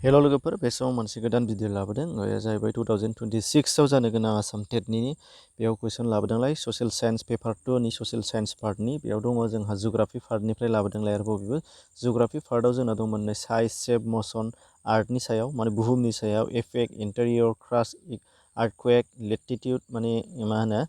हेल' लोगोफोर, बे समाव मोनसे गोदान भिडिअ लाबोदों। बेयो जाहैबाय 2026आव जानो गोनां आसाम टेटनि बेयाव कुइसन लाबोदोंलाय ससियेल साइन्स पेपार 2नि ससियेल साइन्स पार्टनि बेयाव दङ जोंहा जिअग्राफि पार्टनिफ्राय लाबोदोंलाय आरोबाव बेबो जिअग्राफि पार्टआव जोंना दंमोन साइज शेप मसन आर्टनि सायाव माने बुहुमनि सायाव इफेक्ट इन्टेरियर क्रास आर्थक्वेक लेटिटिउड माने मा होनो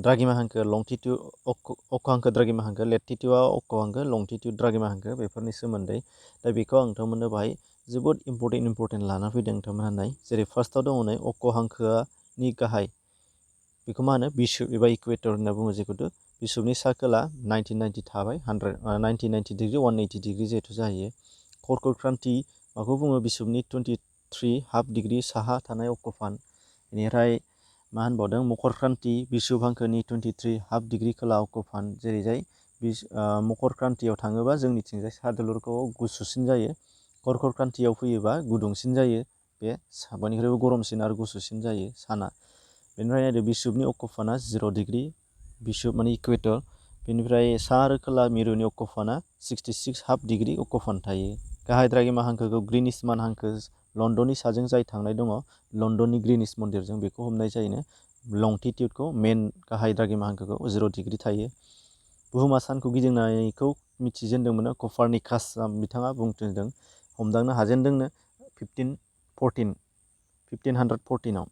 द्राघिमा हांखो लंटिटिउड अक्ष हांखो द्राघिमा हांखो लेटिटिउडआ अक्ष हांखो लंटिटिउड द्राघिमा हांखो बेफोरनि सोमोन्दै दा बेखौ आं नोंथांमोननो बाहाय जोबोद इम्परटेन्ट लाना फैदों नोंथांमोनहा नाय जेरै फार्स्टआव दङ नै अक्ष हांखोनि गाहाय बेखौ मा होनो बिसुब एबा इकुवेटर होनना बुङो जेखौथ' बिसुबनि सार्कोला 90 थाबाय 90 डिग्री 180 डिग्री जिहेथु जाहैयो कर्कट क्रान्ति माखौ बुङो बिसुबनि 23 हाफ डिग्री साहा थानाय अक्षफान बेनिफ्राय मा होनबावदों मकर क्रान्ति बिसुब हांखोनि 23 हाफ डिग्री खोला अक्षफान जेरैजाय मकर क्रान्तियाव थाङोबा जोंनिथिंजाय सा दुलुरखौ गुसुसिन जायो कर्कट क्रान्तियाव फैयोबा गुदुंसिन जायो बे बयनिख्रुइबो गरमसिन आरो गुसुसिन जायो साना बेनिफ्राय नायदो बिसुबनि अक्षफाना 0 डिग्री बिसुब माने इकुवेटर बेनिफ्राय सा आरो खोला मिरुनि अक्षफाना 66 हाफ डिग्री अक्षफान थायो गाहाय द्राघिमा हांखोखौ ग्रीनिसमान हांखो लन्डननि साजों जाय थांनाय दङ लन्डननि ग्रीनिस मन्दिरजों बेखौ हमनाय जायोनो लंटिटिउडखौ मेन गाहाय द्राघिमा हांखोखौ 0 डिग्री थायो बुहुमा सानखौ गिदिंनायखौ मिथिजेनदोंमोन कपारनिकास बिथाङा बुंथिदों हमदांनो हाजेनदोंनो 1514आव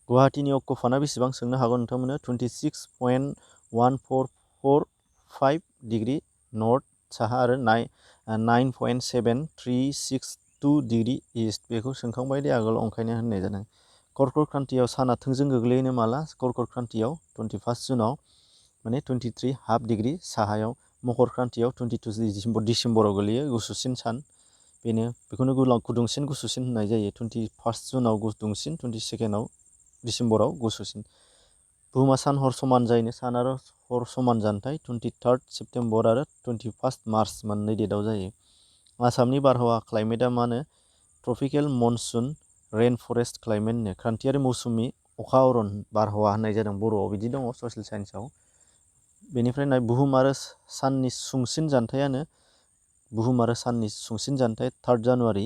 गुवाहाटीनि अक्षफाना बेसेबां सोंनो हागौ नोंथांमोननो 26.1445 डिग्री नर्थ साहा आरो 9.7362 डिग्री इस्ट बेखौ सोंखांबाय दे आगोलाव ओंखायनो होननाय जादों कर्कट क्रान्तियाव साना थोंजों गोग्लैयोनो माला कर्कट क्रान्तियाव 21 जुनाव माने 23 हाफ डिग्री साहायाव मकर क्रान्तियाव 22 डिसेम्बराव गोलैयो गुसुसिन सान बेनो बेखौनो गुदुंसिन गुसुसिन होननाय जायो 21 जुनाव गुदुंसिन 22 डिसेम्बराव गुसुसिन बुहुमा सान हर समान जायोनो सान आरो हर समान जानथाय 23 सेप्तेम्बर आरो 21 मार्च मोननै डेटआव जायो आसामनि बारहावा क्लाइमेटआ मा होनो ट्रपिकेल मनसुन रेन फरेस्ट क्लाइमेटनो क्रान्तियारि मौसुमि अखा अरन बारहावा होननाय जादों बर'आव बिदि दङ ससियेल साइन्सआव बेनिफ्राय नाय बुहुम आरो साननि सुंसिन जानथायानो बुहुम आरो साननि सुंसिन जानथाय 3 जानुवारि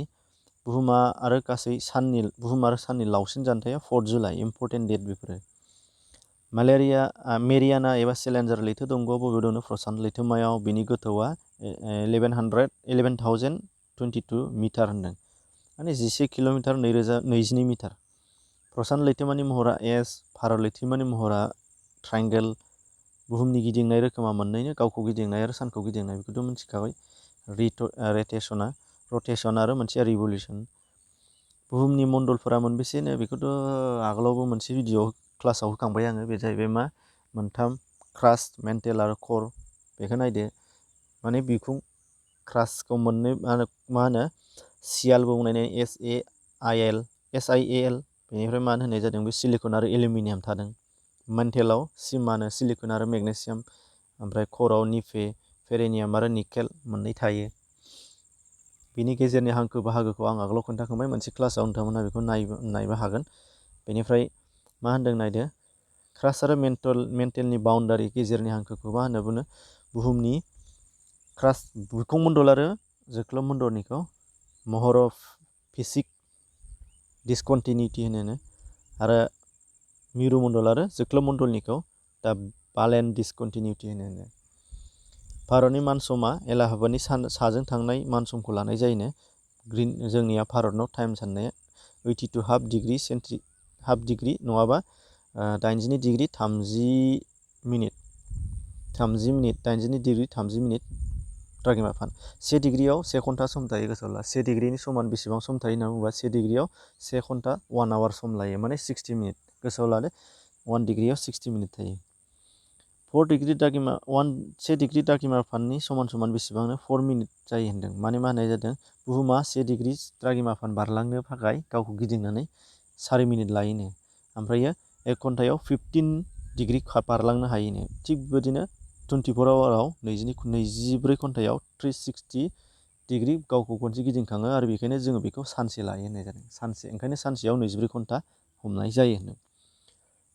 बुहुम आरो साननि लावसिन जानथाया 4 जुलाइ इम्परटेन्ट डेट बेफोरो मेरियाना एबा सेलेन्जार लैथो दंग'आ बबेयाव दङ प्रशान्त लैथोमायाव बिनि गोथौआ 11,022 मिटार होनदों माने 11 किल'मिटार 2022 मिटार प्रशान्त लैथोमानि महरा एस भारत लैथोमानि महरा ट्रायंगोल बुहुमनि गिदिंनाय रोखोमा मोननैनो गावखौ गिदिंनाय आरो सानखौ गिदिंनाय बेखौथ' मिथिखाबाय रटेसन आरो मोनसे रिभलिउसन बुहुमनि मण्डलफोरा मोनबेसेनो बेखौथ' आगोलावबो मोनसे भिडिअ क्लासाव होखांबाय आङो बे जाहैबाय मा मोनथाम क्रास्ट मेन्टेल आरो कर बेखौ नायदो माने बिखुं क्रास्टखौ मोननै मा होनो सियालबो बुंनाय SIAL बेनिफ्राय मा होननाय जादों बे सिलिकन आरो एलुमिनियाम थादों मेन्टेलाव सिमानो सिलिकन आरो मेगनेसियाम ओमफ्राय कराव फेरेनियाम आरो निकेल मोननै थायो बिनि गेजेरनि हांखो बाहागोखौ आं आगोलाव खोन्थाखांबाय मोनसे क्लासाव नोंथांमोनहा बेखौ नायबा हागोन बेनिफ्राय मा होनदों नायदो क्रास्ट आरो मेन्टेलनि बाउन्डारि गेजेरनि हांखोखौ मा होनना बुङो बुहुमनि क्रास्ट बिखुं मण्डल आरो जोख्लोब मण्डलनिखौ महर'फिजिक डिसकन्टिनिउटि होनो आरो मिरु मण्डल आरो जोख्लोब मण्डलनिखौ दा बालेन डिसकन्टिनिउटि होनो भारतनि मानसमा एलाहाबादनि साजों थांनाय मानसमखौ लानाय जायोनो जोंनिया भारतनाव टाइम साननाया 82 हाफ डिग्री नङाबा 82 डिग्री 30 मिनिट 82 डिग्री 30 मिनिट द्राघिमाफान 1 डिग्रीयाव 1 घन्टा सम थायो गोसोआव ला 1 डिग्रीनि समान बेसेबां सम थायो होनना बुङोबा 1 डिग्रीयाव 1 घन्टा 1 आवार सम लायो माने 60 मिनिट गोसोआव लादो 1 डिग्रीयाव 60 मिनिट थायो 1 डिग्री द्राघिमाफाननि समान बेसेबांनो 4 मिनिट जायो होनदों माने मा होननाय जादों बुहुमा 1 डिग्री द्राघिमाफान बारलांनो थाखाय गावखौ गिदिंनानै 4 मिनिट लायोनो ओमफ्रायो 1 घन्टायाव 15 डिग्री बारलांनो हायोनो थिग बेबायदिनो 24 आवाराव 24 घन्टायाव 360 डिग्री गावखौ खनसे गिदिंखाङो आरो बेखायनो जोङो बेखौ सानसे लायो होननाय जादों ओंखायनो सानसेयाव 24 घन्टा हमनाय जायो होनदों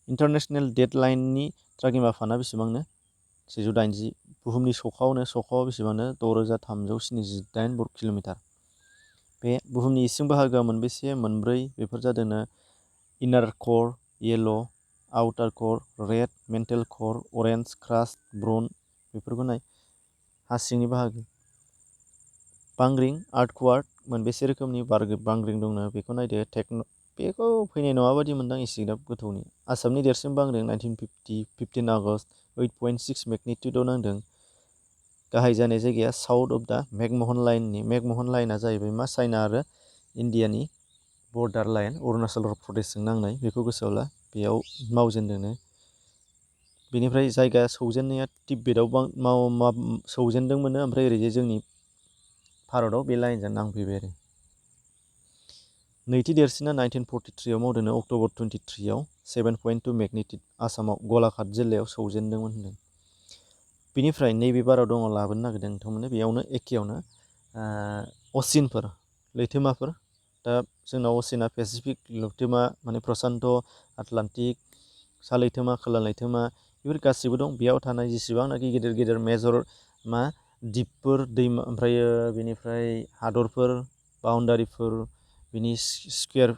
इन्टारनेसनेल डेडलाइननि द्राघिमाफाना बेसेबांनो 180 बुहुमनि सखायाव बेसेबांनो 6378 किल'मिटार बे बुहुमनि इसिं बाहागोआ मोनबेसे? मोनब्रै। बेफोर जादोंनो इनार कर, येल', आउटार कर, रेड, मेन्टेल कर, अरेन्ज, क्रास्ट, ब्राउन। बेफोरखौ नाय। हा सिंनि बाहागो। बांग्रिं, आर्थक्वाक, मोनबेसे रोखोमनि बांग्रिं दंनो बेखौ नायदो। बेखौ फैनाय नङा बादि मोनदां एसेग्राब गोथौनि। आसामनि देरसिन बांग्रिं 1950 15 आगस्ट 8.6 मेगनिटिउडआव नांदों। गाहाय जानाय जायगाया साउथ अफ दा मेकमहन लाइननि। मेकमहन लाइनआ जाहैबाय मा? चाइना आरो इन्डियानि बर्डार लाइन, अरुणाचल प्रदेशजों नांनाय। बेखौ गोसोआव ला। बेयाव मावजेनदोंनो। बेनिफ्राय जायगा सौजेननाया तिब्बेटआव सौजेनदोंमोननो, ओमफ्राय ओरैजाय जोंनि भारतआव बे लाइनजों नांफैबाय आरो। नैथि देरसिना 1943 आव मावदोंनो, अक्ट'बर 23 आव 7.2 मेगनिटिउड आसामाव गलाघाट जिल्लायाव सौजेनदोंमोन होनदों। बिनिफ्राय नैबे बाराव दङ लाबोनो नागिरदों नोंथांमोननो, बेयावनो एखेयावनो असिनफोर, लैथोमाफोर। दा जोंनाव असिना पेसिफिक लैथोमा, माने प्रसान्त, आटलान्टिक, सा लैथोमा, खोला लैथोमा, बेफोर गासिबो दं। बेयाव थानाय जेसेबांनाखि गेदेर गेदेर मेजर दिपफोर, दैमा, ओमफ्रायो बेनिफ्राय हादरफोर, बाउन्डारिफोर, बिनि स्कुवेर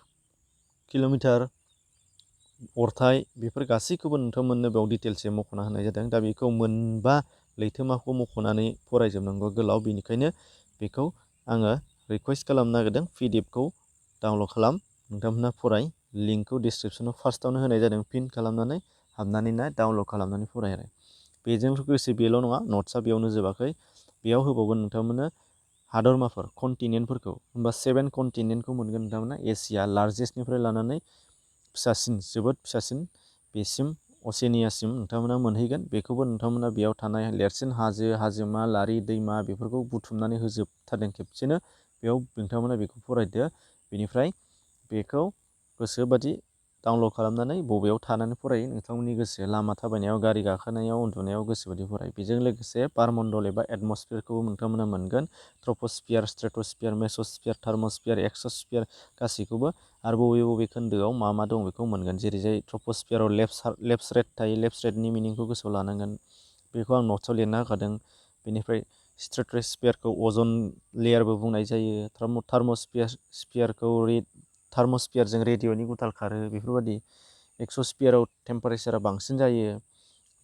किल'मिटार अरथाइ, बेफोर गासैखौबो नोंथांमोननो बेयाव डिटेल्सै मख'ना होनाय जादों। दा बेखौ मोनबा लैथोमाखौ मख'नानै फरायजोबनांगौ गोलाव, बेनिखायनो बेखौ आङो रिकुवेस्ट खालामनो नागिरदों। पिडिएफखौ डाउनलड खालाम, नोंथांमोनहा फराय। लिंकखौ डिसक्रिपसनाव फार्स्टआवनो होनाय जादों, पिन खालामनानै हाबनानै डाउनलड खालामनानै फराय आरो। बेजों लोगोसे बेल' नङा, नट्सआ बेयावनो जोबाखै। बेयाव होबावगोन नोंथांमोननो हादरमाफोर, कन्टिनेन्टफोरखौ। होमबा 7 कन्टिनेन्टखौ मोनगोन नोंथांमोना। एसिया लार्जेस्टनिफ्राय लानानै फिसासिन, जोबोद फिसासिन बेसिम, असेनियासिम नोंथांमोना मोनहैगोन। बेखौबो नोंथांमोना बेयाव थानाय देरसिन हाजो, हाजोमा, लारि, दैमा, बेफोरखौ बुथुमनानै होजोबथारदों खेबसेनो। बेयाव नोंथांमोना बेखौ फरायदो। बेनिफ्राय बेखौ गोसोबादि डाउनलड खालामनानै बबेयाव थानानै फरायो नोंथांमोननि गोसो। लामा थाबायनायाव, गारि गाखोनायाव, उन्दुनायाव गोसोबादि फराय। बेजों लोगोसे बारमण्डल एबा एटमस्फियारखौ नोंथांमोना मोनगोन। ट्रपस्फियार, स्ट्रेटस्फियार, मेसस्फियार, थार्मस्फियार, एक्सस्फियार गासैखौबो, आरो बबे बबे खोन्दोआव मा मा दं बेखौ मोनगोन। जेरैजाय ट्रपस्फियाराव लेफ्ट साइड थायो। लेफ्ट साइडनि मिनिंखौ गोसोआव लानांगोन। बेखौ आं नट्सआव लिरना होखादों। बेनिफ्राय स्ट्रेटस्फियारखौ अजन लेयारबो बुंनाय जायो। थार्मस्फियारजों रेडिअ'नि गुथाल खारो, बेफोरबायदि। एक्सस्फियाराव टेम्पारेचारा बांसिन जायो,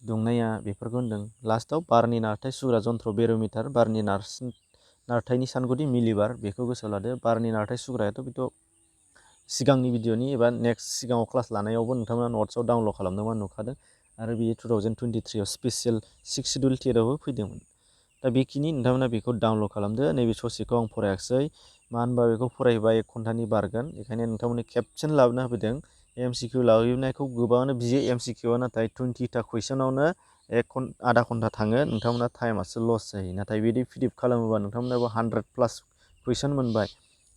दुंनाया, बेफोरखौ होनदों। लास्टआव बारनि नारथाय सुग्रा जन्थ्र बेर'मिटार, बारनि नारथायनि सानगुदि मिलिबार, बेखौ गोसोआव लादो। बारनि नारथाय सुग्रायाथ' बेथ' सिगांनि भिडिअनि एबा नेक्स्ट सिगाङाव क्लास लानायावबो नोंथांमोना नट्सआव डाउनलड खालामदोंबा नुखादों। आरो बेयो 2023 आव स्पेसियेल 6 सिडुल टेटआवबो फैदोंमोन। दा बेखिनि नोंथांमोना बेखौ डाउनलड खालामदो। नैबे ससेखौ आं फरायाखिसै, मानो होनबा बेखौ फरायबा 1 घन्टानि बारगोन। बेखायनो नोंथांमोननि खेबसेनो लाबोना होफैदों। एमसिकिउ लाबोनायखौ गोबाङानो बियो। एमसिकिउआ नाथाय 20टा कुइसनावनो आधा घन्टा थाङो। नोंथांमोना टाइमासो लस जायो। नाथाय बिदि पिडिएफ खालामोबा नोंथांमोनाबो 100+ कुइसन मोनबाय,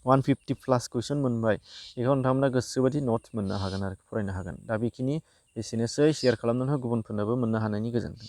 150+ कुइसन मोनबाय। बेखौ नोंथांमोना गोसोबादि नट्स मोननो हागोन आरो फरायनो हागोन। दा बेखिनि एसेनोसै। शेयार खालामनानै गुबुनफोरनोबो मोननो हानायनि गोजोन्थों।